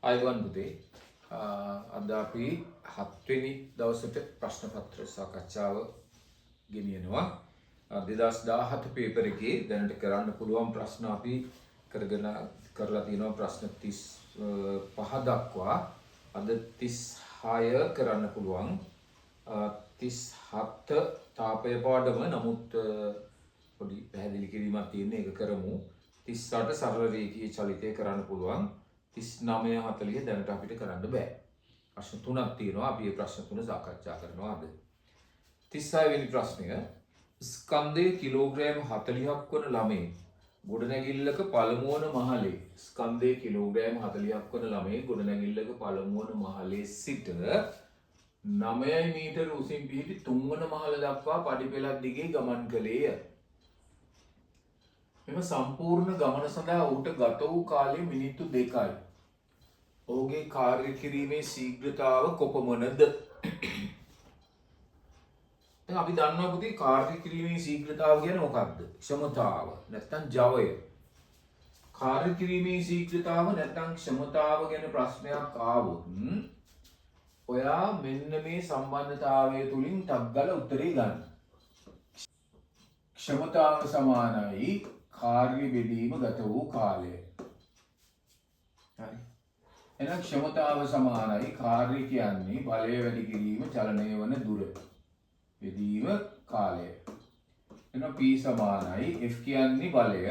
ආයුබෝවන් පුතේ. අද අපි හත්වෙනි දවසට ප්‍රශ්න පත්‍ර සාකච්ඡාව ගෙනියනවා. 2017 පේපර් එකේ දැනට කරන්න පුළුවන් ප්‍රශ්න අපි කරගෙන කරලා තියෙනවා ප්‍රශ්න 35 දක්වා. අද 36 කරන්න පුළුවන්. 37 තාපය පාඩම. නමුත් පොඩි පැහැදිලි කිරීමක් තියෙන එක කරමු. 38 සරල රේඛීය චලිතය කරන්න පුළුවන්. 39 40 දැනට අපිට කරන්න බෑ. ප්‍රශ්න තුනක් තියෙනවා. අපි මේ ප්‍රශ්න තුන සාකච්ඡා කරනවා අද. 36 වෙනි ප්‍රශ්නය, ස්කන්ධය කිලෝග්‍රෑම් 40ක් වන ළමේ ගොඩනැගිල්ලක පළමුවන මහලේ, ස්කන්ධය කිලෝග්‍රෑම් 40ක් වන ළමේ ගොඩනැගිල්ලක පළමුවන මහලේ සිට 9 මීටර උසින් පිහිටි තුන්වන මහල දක්වා පඩි පෙළක් දිගේ ගමන් කළේය. මෙම සම්පූර්ණ ගමන සඳහා ඔහුට ගත වූ කාලය මිනිත්තු 2යි. ඔහුගේ කාර්ය කිරීමේ ශීඝ්‍රතාව කොපමණද? දැන් අපි දන්නවා පුතේ, කාර්ය කිරීමේ ශීඝ්‍රතාව කියන්නේ මොකක්ද? ක්ෂමතාව නැත්නම් ජවය. කාර්ය කිරීමේ ශීඝ්‍රතාව නැත්නම් ක්ෂමතාව ගැන ප්‍රශ්නයක් ආවොත් ඔයා මෙන්න මේ සම්බන්ධතාවය තුලින් ටක් ගාලා උත්තරේ ගන්න. ක්ෂමතාව සමානයි කාර්ය බෙදීම ගත වූ කාලය. හරි. එහෙනම් ක්ෂමතාව සමානයි කාර්ය කියන්නේ බලය වැඩි කිරීම චලනය වන දුර බෙදීම කාලය. එහෙනම් P සමානයි F කියන්නේ බලය,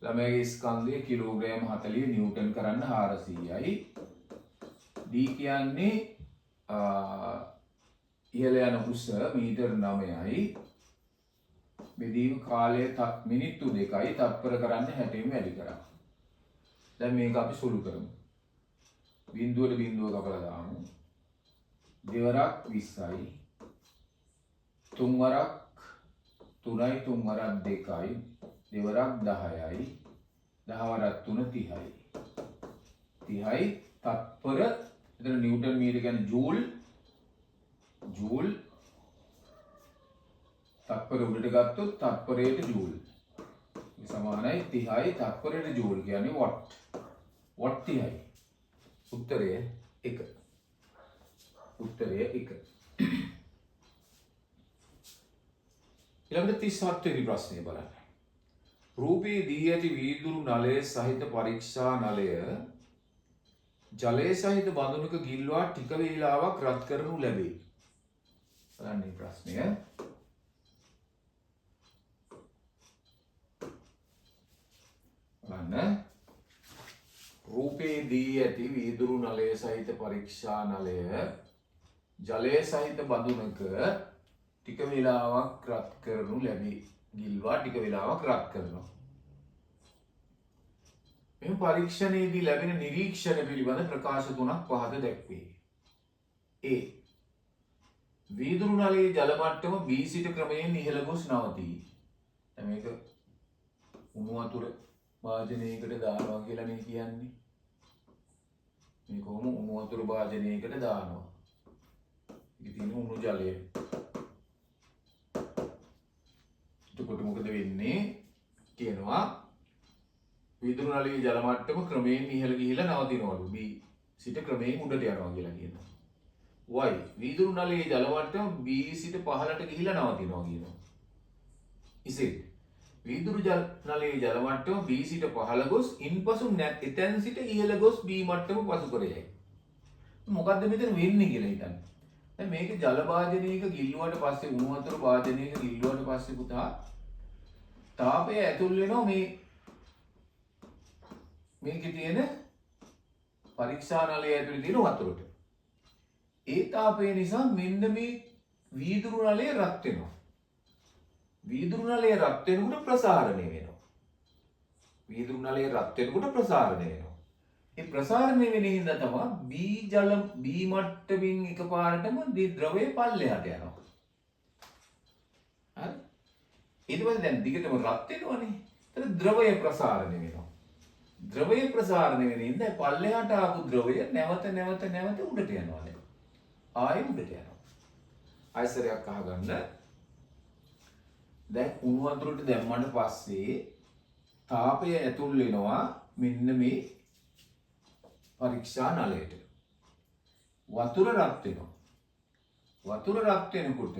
ළමයාගේ ස්කන්ධය කිලෝග්‍රෑම් 40 නිව්ටන් කරන්න 400යි. D කියන්නේ ඉහළ යන උස මීටර් 9යි. බෙදීම කාලය මිනිත්තු 2යි, තත්පර කරන්න 60න් වැඩි කරා. දැන් මේක අපි සුළු කරමු. බිංදුවට බිංදුව කපලා දාමු. දෙවරක් 20යි. තුන් වරක් 3යි, තුන් වරක් 2යි. දෙවරක් 10යි. 10 වරක් 3 30යි. 30යි තත්පර. එතන නිව්ටන් මීටර කියන්නේ ජූල්. ජූල් තත්පර උඩට ගත්තොත් තත්පරයට ජූල්. මේ සමානයි 30යි තත්පරයට ජූල් කියන්නේ what. What 30යි. උත්තරය 1. උත්තරය 1. ඊළඟට 37 වෙනි ප්‍රශ්නය බලන්න. රූපයේ දී ඇති වීදුරු නලය සහිත පරීක්ෂා නලය ජලය සහිත බඳුනක ගිල්වා ටික වේලාවක් රත් කරනු ලැබේ. බලන්න මේ ප්‍රශ්නය. බලන්න. රූපයේ දී ඇති වීදුරු නලය සහිත පරීක්ෂා නලය ජලය සහිත බඳුනක ටික වේලාවක් රත් කරනු ලැබේ. ගිල්වා ටික වේලාවක් රත් කරනවා. මෙම පරීක්ෂණයේදී ලැබෙන නිරීක්ෂණ පිළිබඳ ප්‍රකාශ තුනක් පහත දැක්වේ. A. වීදුරු නලයේ ජල මට්ටම B සිට ක්‍රමයෙන් ඉහළ ගොස් නවතී. දැන් මේක උණු වතුර භාජනයකට දානවා කියලා නේ කියන්නේ. මේ කොහොම උණු වතුර භාජනයකට දානවා. ඒකේ තියෙන උණු ජලය. එතකොට මොකද වෙන්නේ? කියනවා වීදුරු නලයේ ජල මට්ටම ක්‍රමයෙන් ඉහළ ගිහිලා නවතිනවලු. B සිට ක්‍රමයෙන් උඩට යනවා කියලා කියනවා. Y වීදුරු නලයේ ජල මට්ටම B සිට පහළට ගිහිලා නවතිනවා කියනවා. Z වීදුරු නලයේ ජල මට්ටම B සිට පහළ ගොස් ඉන්පසු එතැන් සිට ඉහළ ගොස් B මට්ටම පසු කර යයි. මොකද්ද මෙතන වෙන්නේ කියලා හිතන්න. දැන් මේක ජල භාජනයක ගිල්ලුවට පස්සේ, උණු වතුර භාජනයක ගිල්ලුවට පස්සේ පුතා තාපය ඇතුල් වෙනවා මේකේ තියෙන පරීක්ෂා නලය ඇතුලේ තියෙන වතුරට. ඒ තාපය නිසා මෙන්න මේ වීදුරු නලය රත් වෙනවා. වීදුරු නලය රත් වෙනකොට ප්‍රසාරණය වෙනවා. වීදුරු නලය රත් වෙනකොට ප්‍රසාරණය වෙනවා. ඒ ප්‍රසාරණය වෙන හින්දා තමයි B ජල B මට්ටමින් එකපාරටම මේ ද්‍රවය පල්ලෙහාට යනවා. හරි? ඊට පස්සේ දැන් දිගටම රත් වෙනවනේ. එතන ද්‍රවය ප්‍රසාරණය වෙනවා. ද්‍රවය ප්‍රසාරණය වෙන හින්දා පල්ලෙහාට ආපු ද්‍රවය නැවත නැවත නැවත උඩට යනවා දැන්. ආයෙ උඩට යනවා. ආයෙසරයක් අහගන්න. දැන් උණු වතුරට දැම්මට පස්සේ තාපය ඇතුල් වෙනවා මෙන්න මේ පරීක්ෂා නලයට. වතුර රත් වෙනවා. වතුර රත් වෙනකොට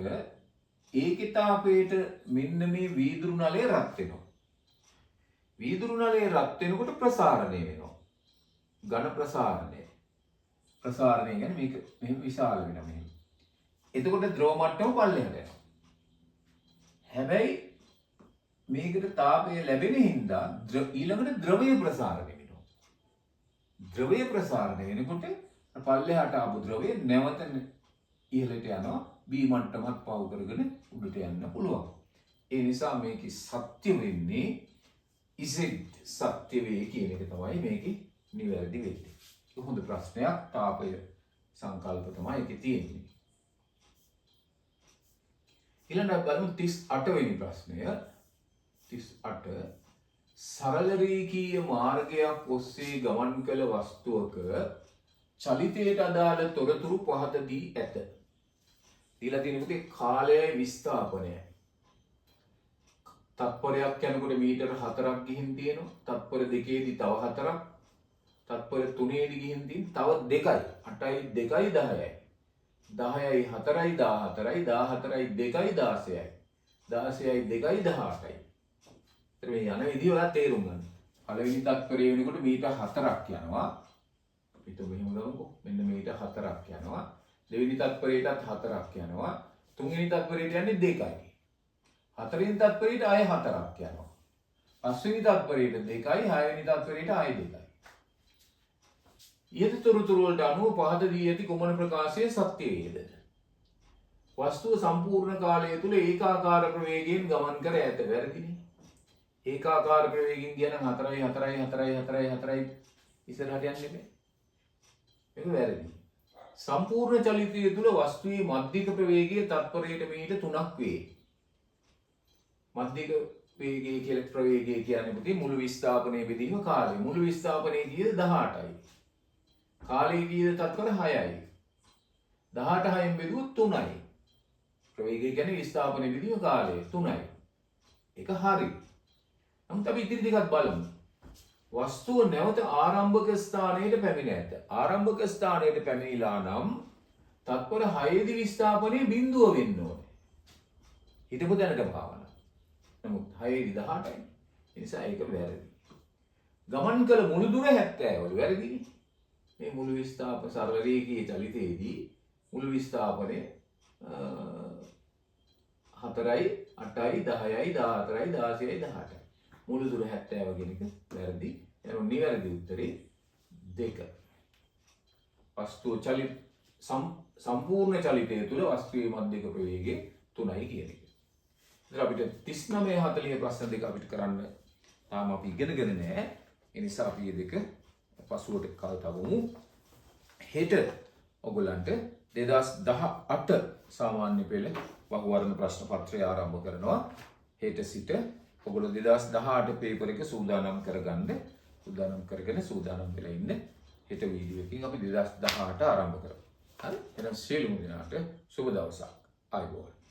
ඒකේ තාපයට මෙන්න මේ වීදුරු නලය රත් වෙනවා. වීදුරු නලය රත් වෙනකොට ප්‍රසාරණය වෙනවා. ඝන ප්‍රසාරණය. ප්‍රසාරණය කියන්නේ මේක මෙහෙම විශාල වෙනවා මෙහෙම. එතකොට ද්‍රව මට්ටම පල්ලෙහාට යනවා. හැබැයි මේකට තාපය ලැබෙන හින්දා ඊළඟට ද්‍රවය ප්‍රසාරණය වෙනවා. ද්‍රවය ප්‍රසාරණය වෙනකොට පල්ලෙහාට ආපු ද්‍රවය නැවත ඉහළට යනවා. B මට්ටමත් පහු කරගෙන උඩට යන්න පුළුවන්. ඒ නිසා මේකේ සත්‍ය වෙන්නේ Z සත්‍ය වේ කියන එක තමයි මේකේ නිවැරදි වෙන්නේ. ඒක හොඳ ප්‍රශ්නයක්. තාපය සංකල්ප තමයි ඒකේ තියෙන්නේ. ඊළඟට අපි බලමු 38 වෙනි ප්‍රශ්නය. 38 සරල රේඛීය මාර්ගයක් ඔස්සේ ගමන් කළ වස්තුවක චලිතයට අදාළ තොරතුරු පහත දී ඇත. දීලා තියෙන පුතේ කාලයයි විස්ථාපනයයි. තත්පරයක් යනකොට මීටර 4ක් ගිහින් තියෙනවා. තත්පර දෙකේදී තව 4ක්. තත්පර තුනේදී ගිහින් තියෙන තව 2යි. 8යි 2යි 10යි. 10යි 4යි 14යි 14යි 2යි 16යි. 16යි 2යි 18යි. ඒතර මේ යන විදිය ඔයා තේරුම් ගන්න. පළවෙනි තත්පරය වෙනකොට මීටර 4ක් යනවා. අපි තුම මෙහෙම ගමුකෝ. මෙන්න මීටර 4ක් යනවා. දෙවෙනි තත්පරයටත් 4ක් යනවා. තුන්වෙනි තත්පරයට යන්නේ 2යි. හතරවෙනි තත්පරයට ආයෙ 4ක් යනවා. පස්වෙනි තත්පරයට 2යි, හයවෙනි තත්පරයට ආයෙ 2යි. ඉහත තොරතුරු වලට අනුව පහත දී ඇති කුමන ප්‍රකාශය සත්‍ය වේද? වස්තුව සම්පූර්ණ කාලය තුල ඒකාකාර ප්‍රවේගයෙන් ගමන් කර ඇත. වැරදිනේ. ඒකාකාර ප්‍රවේගයෙන් ගියා නම් 4යි 4යි 4යි 4යි 4යි ඉස්සරහට යන්න බෑ. මේක වැරදි. සම්පූර්ණ චලිතය තුල වස්තුවේ මධ්‍යක ප්‍රවේගය තත්පරයට මීටර 3ක් වේ. මධ්‍යක වේගය කියලා ප්‍රවේගය කියන්නේ පුතේ මුළු විස්ථාපනය බෙදීම කාලය. මුළු විස්ථාපනය කීයද? 18යි. කාලය කීයද? තත්පර 6යි. 18 6න් බෙදුවොත් 3යි. ප්‍රවේගය කියන්නේ විස්ථාපනය බෙදීම කාලය 3යි. ඒක හරි. නමුත් අපි ඉතිරි ටිකක් බලමු. වස්තුව නැවත ආරම්භක ස්ථානයට පැමිණ ඇත. ආරම්භක ස්ථානයට පැමිණිලා නම් තත්පර 6 දී විස්ථාපනය බිඳුව වෙන්න ඕනේ. හිටපු තැනටම ආවනම්. නමුත් 6 දී 18යි. ඒ නිසා ඒක වැරදි. ගමන් කළ මුළු දුර 70 වලු. වැරදිනේ. මේ මුළු විස්ථාපන සරල රේඛීය චලිතයේදී මුළු විස්ථාපනය 4යි 8යි 10යි 14යි 16යි 18යි. මුළු දුර 70 කියන එක වැරදි. එනවා නිවැරදි උත්තරේ 2. වස්තුව චලිත සම්පූර්ණ චලිතය තුළ වස්තුවේ මධ්‍යක ප්‍රවේගය 3යි කියන එක. ඉතින් අපිට 39 40 ප්‍රශ්න දෙක අපිට කරන්න තාම අපි ඉගෙනගෙන නෑ. ඒ නිසා අපි මේ දෙක පසුවට කල් තබමු. හෙට ඔයගොල්ලන්ට 2018 සාමාන්‍ය පෙළ බහුවර්ණ ප්‍රශ්න පත්‍රය ආරම්භ කරනවා. හෙට සිට ඔයගොල්ලෝ 2018 පේපර් එක සූදානම් කරගන්න. සූදානම් කරගෙන සූදානම් වෙලා ඉන්න. හෙට වීඩියෝ එකකින් අපි 2018 ආරම්භ කරමු. හරි? එහෙනම් සියලුම දෙනාට සුබ දවසක්. ආයුබෝවන්.